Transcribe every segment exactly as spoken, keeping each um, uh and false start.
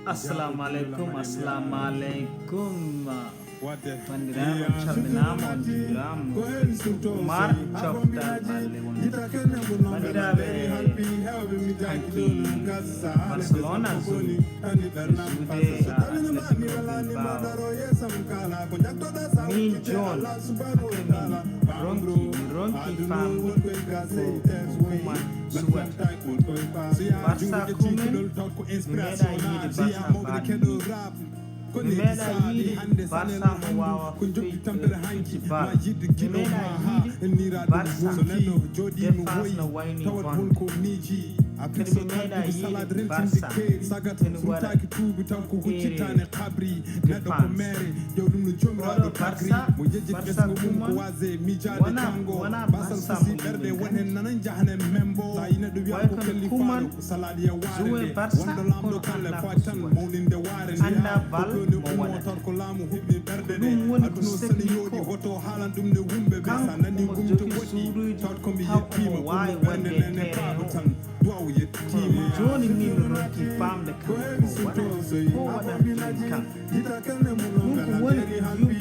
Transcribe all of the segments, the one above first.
Assalamu aleykum, assalamu aleykum. Bandiraɓe, on calminama, on juurama. Umar Coftal Balle won. Bandiraɓe, hanki Barcelona zoni e juuɗe Atletico Bilbao. Min John, min ronki, min ronki famde ko hukuma suwata. Barça kumen, mi meeɗa yiide Barça mbaɗi ni. Mi meeɗa yiide Barça mo wawa fijde bal. Mi meeɗa yiide Barça défense no wayni bon. Kadi mi meeɗa yiide Barça ene waɗa erreur défense. Oɗo Barça, Barça kuman, wona, wona Barça mo yimɓe gandi. Way kono kuman, joueur Barça, kono anda ko suwata. Anda bal mo waɗata. Ko ɗum woni ko sehli ko. Kanko omo jogii suuduuji, taw omo waawi waɗde terrain o. Kono jooni min mi ronki famde kanko ko waɗata, ko waɗata jooni kan. Ɗum ko woni yumɓe ronki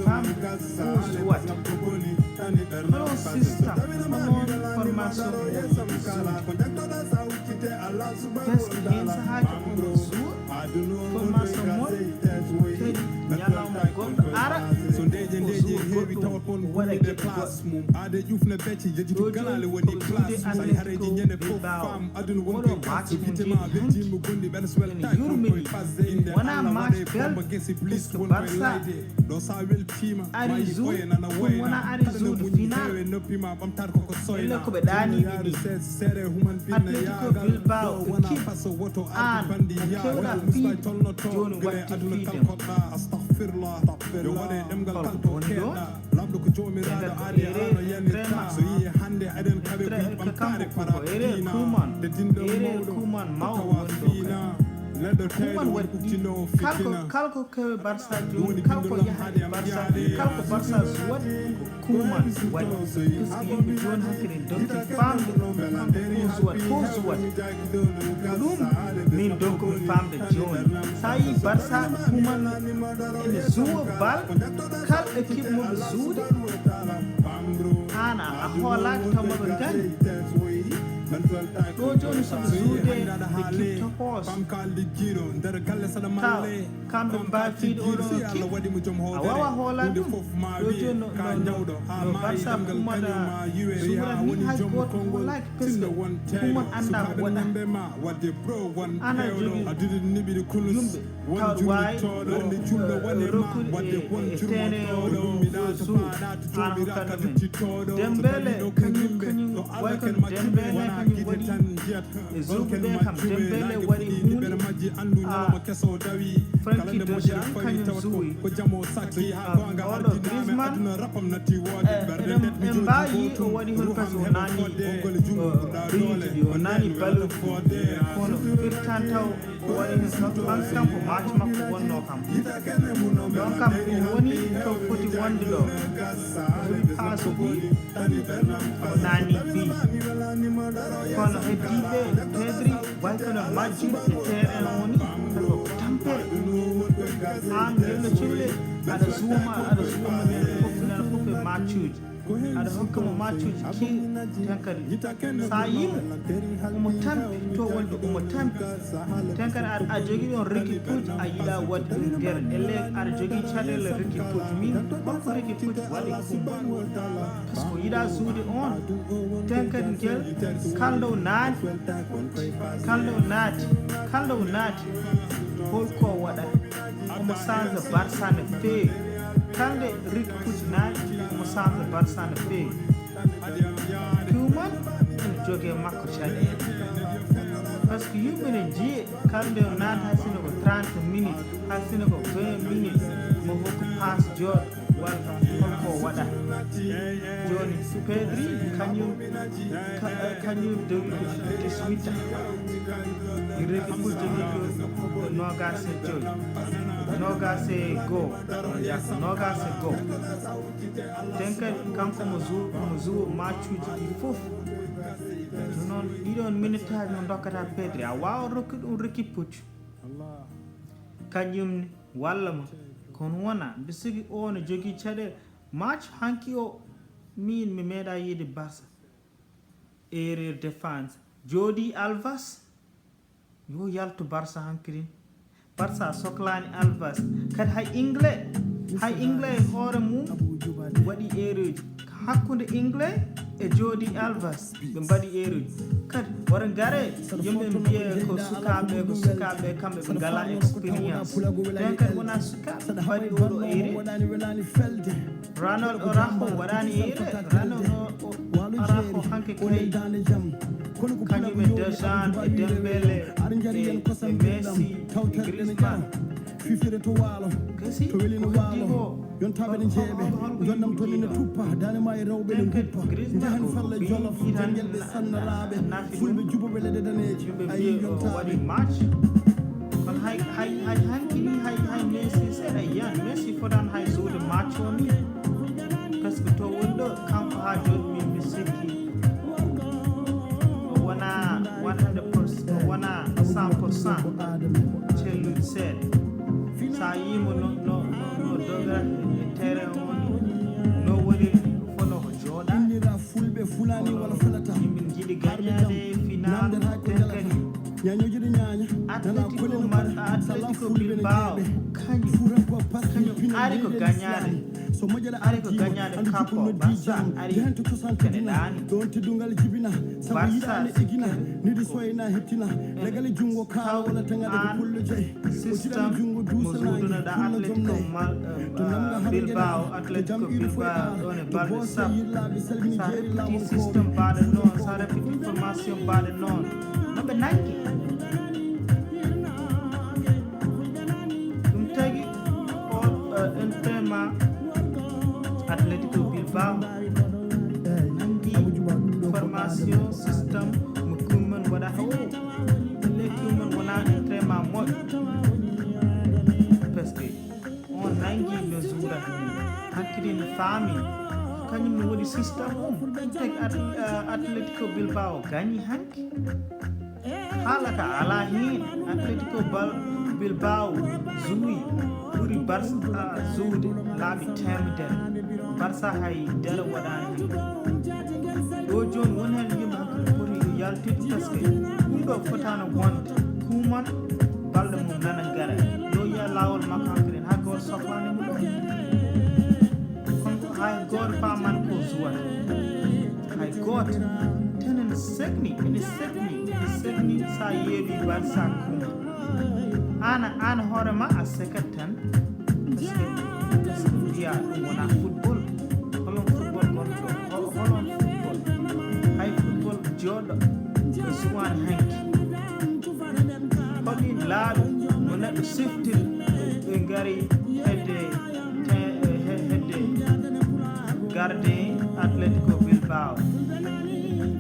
famde ko suwata. Hono système, hono formation mo woni suudu. Parce que ɓen sahaaji omo suwa, formation mon kadi ñalawma goɗɗo ara, o suwa goɗɗum, o waɗa geɗe goɗɗe. Ɗo jooni ko suudu Atletico Bilbao. Oɗo match mo jeeɗi hanki ene yurmini. Wona match belɗo, puisque Barça ari jouer, ɗum wona ari jouer final. Ɓelle ko ɓe ɗaaniiɓe ni. Atletico Bilbao, équipe aan mo keewɗaa fiyde, jooni wattii fiyde mo. Hol ko woni ɗo? Ɓe ngar ko erreur, vraiment. Erreur, kanko ko erreur kuman. Erreur kuman mawɗo woni ɗo kadi. Kuman waɗi ɗi. Kala ko, kala ko kewi Barça jooni, kala ko yaha e Barça, kala ko Barça jouat, ko kuman waɗi. Parce que yimɓe jooni hakkille donki famde, kanko ko jouat, ko jouat. Ko ɗum min donkomi famde jooni. Sa yi Barça kuman ene jouer bal, kala équipe mo ɓe jouer, aan a, a hoolaaki taw maɓe ngani. Ɗo jooni so ɓe jouer équipe topos, taw kamɓe mbaawi fiyde oɗo équipe, a waawa hoolaade ɗum. Ɗo jooni no, no, no, no Barça kumata surat ni, hay gooto hoolaaki, parce que kuman anndaa ko waɗa. Aan aɗa jogii yumɓe taw waawi, eh, rokkude e, e, e terrain o ɗo, ɗo suudu. Aan hokkanno men. Dembele kañum, kañum way kono Dembele kañum waɗi e jouer ɓe kam. Dembele waɗi huunde, a, Frenkie de Jong kañum jouer. A, oɗo Griezmann, e, eɗen, en mbaawi o waɗi hol, parce que o nani, o, o, o nani ballon d'or. Kono firtan taw o waɗi heen kam, kam, kanko match makko wonnoo kam. Ɗon kam ko woni ko foti wonde ɗo. Passe o ɓuri, o nani bi. Kono heddiiɓe, Pedri way kono majjude e terrain o ni, tawi ko tampere. Aan Yello Culle, aɗa suuma, aɗa suuma, nene fof, nene fof e matchuuji. Aɗa hokka mo matchuuji keewi, tan kadi sa yimo omo tampi to wonde, omo tampi, tan kadi aɗa, aɗa jogii ɗon Ricky Puig, a yiɗa waɗde ɗum nder, elle aɗa jogii caɗeele Ricky Puig. Min, holko Ricky Puig waɗi kumba? Parce que o yiɗa jouer on, tan kadi ngel, kaldo naati, kaldo naati, kaldo naati, holko waɗata? Omo change Barça no feewi. Kala nde Rick Puig naati, omo change Barça no feewi. Koeman ene jogii e makko caɗeele. Parce que yimɓe ne njiye, kala nde o naati, hay sinno ko trente minutes, hay sinno ko vingt minutes, mo hokku passe jooɗo, walla holko waɗata. Jooni Pedri, kañum, ka-, kañum jogii ko dix-huit ans. Ricky Puig jogii ko, ko noogaas e joy, noogaas e goo, noogaas e goo. Ten kadi kanko omo jou-, omo jouer matchuuji ɗi fof. Noon ɗiɗon minutaaji mo ndokkata Pedri, a waawa rokkude ɗum Ricky Puig. Kañum ne walla mo, kono wona mbi sigi o no jogii caɗeele. Match hanki o, min mi meeɗa yiide Barça. Erreur défense. Jooɗi Alves, yo yaltu Barça hanki ɗin. Barça soklaani Alves. Kadi hay Ingle, hay Ingle e hoore mum waɗi erreur uji. Hakkunde Ingle e Jooɗi Alves, ɓe mbaɗi erreur uji. Kadi wota ngare, yimɓe mbiye ko sukaaɓe, ko sukaaɓe, kamɓe ɓe ngala expérience. Ɓen kadi wona sukaaɓe mbaɗi oɗo erreur. Ronald Araujo waɗani erreur. Ronald Araujo hanke kay. Kañum e Dejan e Dembele e, e Messi e Griezmann. Kasi ko heddi ko, hol-, hol-, hol ko yimɓe njiiɗo? Ɓen kadi Griezmann ko, ko ɓe yiɗi tan na-, na-, nafi ɗum. Yimɓe mbiyi o waɗi match. Kono hay, hay, hay hanki ni, hay, hay Messi seeɗa yiyan. Messi fotan hay suude match o ni. Parce que to woni ɗo, kanko haa jooni min mi sikki o wona one hundred percent, o wona cent pour cent. Cellude seeɗa. Sa yii mo no, no, no, no dogira e terrain o ni, no woni fono ko jooɗa. Fulɓe, Fulani walla Falata. Yimɓe njiɗi gañaade final, nden kadi Atletico Mar-, Atletico Bilbao, kañum, kañum ari ko gañaade. Ari ko gañaade Capo, Barça ari kene ɗaani. Barça ko système mo suudunoɗa Atletico Mar-, eh, Bilbao, Atletico Bilbao, ɗon e balɗe sappo. Sa répéti système mbaɗa noon, sa répéti formation mbaɗa noon, no ɓe nangi. Ɗum tagi o, eh, entraînement Atletico Bilbao nangi formation système mo kumman waɗa. Lekki mum wona entraînement moƴƴo. Parce que on nangi no juurata ni. Hankkadi mi faami. Kañum no waɗi système mum. Teg At-, eh, Atletico Bilbao gañi hanki. Haala ka alaa heen. Atletico Bal-, Bilbao juwi ɓuri Barça juude laabi teemedere. Barça hay dara waɗaani heen. Ɗo jooni won heen yimɓe hakkille poti yaltude, parce que ɗum ɗo fotaano wonde. Kuuman balɗe mum nana ngara. Ɗo yiya laawol makko hankkadi, hay gooto soklaani mo ɗo. Kono hay gooto faamaani ko juwata. Hay gooto. Tan ene sekni, ene sekni, ene sekni sa yeeɓi Barça Kuuman. Aan, aan hoore ma a sekat tan. Parce que, parce que mbiya ɗum wona football. Holon football gonɗo ɗo? Hol-, holon football? Hay football jooɗo e suwaan hanki. Holi laabi mo neɗɗo siftir ɓe ngari hedde te-, he-, hedde gardien Atletico Bilbao?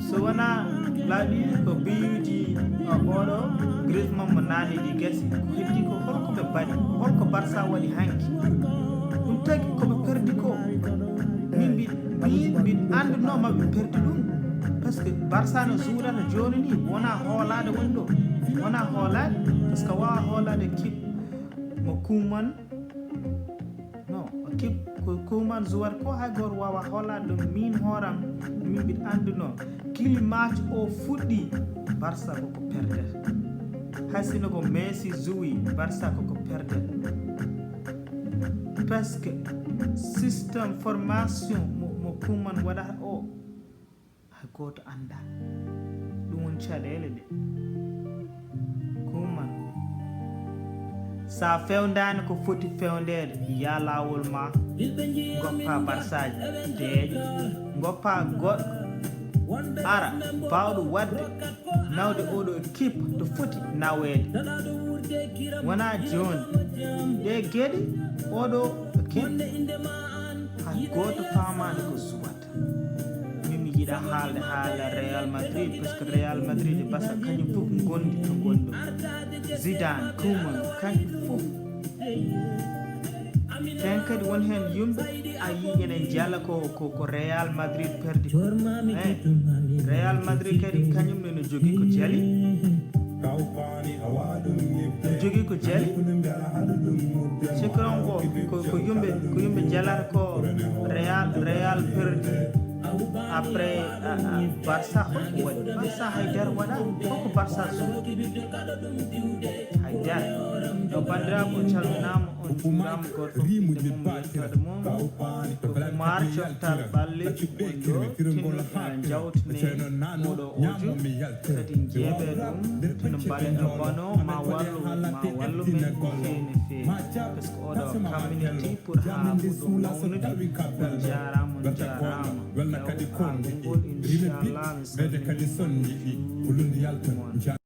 So wonaa laaɓi ko biyuuji, o, oɗo Griezmann mo naane ɗi gasi. Ko heddi ko, holko ɓe mbaɗi? Holko Barça waɗi hanki? Ɗum tagi ko ɓe perdi ko. Min mbi-, min mbiɗ anndunoo maɓe perdi ɗum. Parce que Barça no juurata jooni ni, wonaa hoolaade woni ɗo. Wonaa hoolaade, parce que waawaa hoolaade équipe mo Kuuman. No, équipe ko Kuuman juwata ko, hay gooto waawaa hoolaade ɗum. Min hooram, min mbiɗ anndunoo. Gila match o fuɗɗi, Barça koko perdata. Hay sino ko Messi juwi, Barça koko perdata. Parce que système formation mo, mo Kuuman waɗata o, hay gooto anndaa. Ɗum woni caɗeele ɗe. Kuuman. Sa fewndaani ko foti fewndeede, yaa laawol ma, ngoppa Barsaaji, deeƴa, ngoppa goɗɗo, ara, baawɗo waɗde, nawde oɗo équipe to foti naweede. Wonaa jooni. Ɗe geɗe, oɗo équipe, hay gooto faamaani ko suwata. Min mi yiɗa haalde haala Real Madrid, parce que Real Madrid e Barça kañum fof ngondi to ngondi. Zidane, Koeman, kañum fof. Ɓen kadi won heen yimɓe a yii ene njala ko, ko, ko Real Madrid perdi ko. Eh, Real Madrid kadi kañum ne no jogii ko jali. No Jogi ko jali. Sikkiron ko ko yumɓe ko yumɓe jalata ko Real Real perdi après Barça. Hokko waɗi Barça? Hay dara waɗani. Hokko Barça? Hay dara. No, bandiraɓe, on calminama, on juurama, goto fof inde mum, yettode mum. Ko Oumar Coftal Ɓalli woni ɗo, tinno jawtine oɗo audio, kadi jeeɓe ɗum, tino mbaɗe abonné, ma wallu ma wallu men no feewi no feewi. Parce que oɗo community pour ha ɓurɗo mawnude. On jarama, on jarama. Yaw ha gongol, inchallah, mi salmini mon.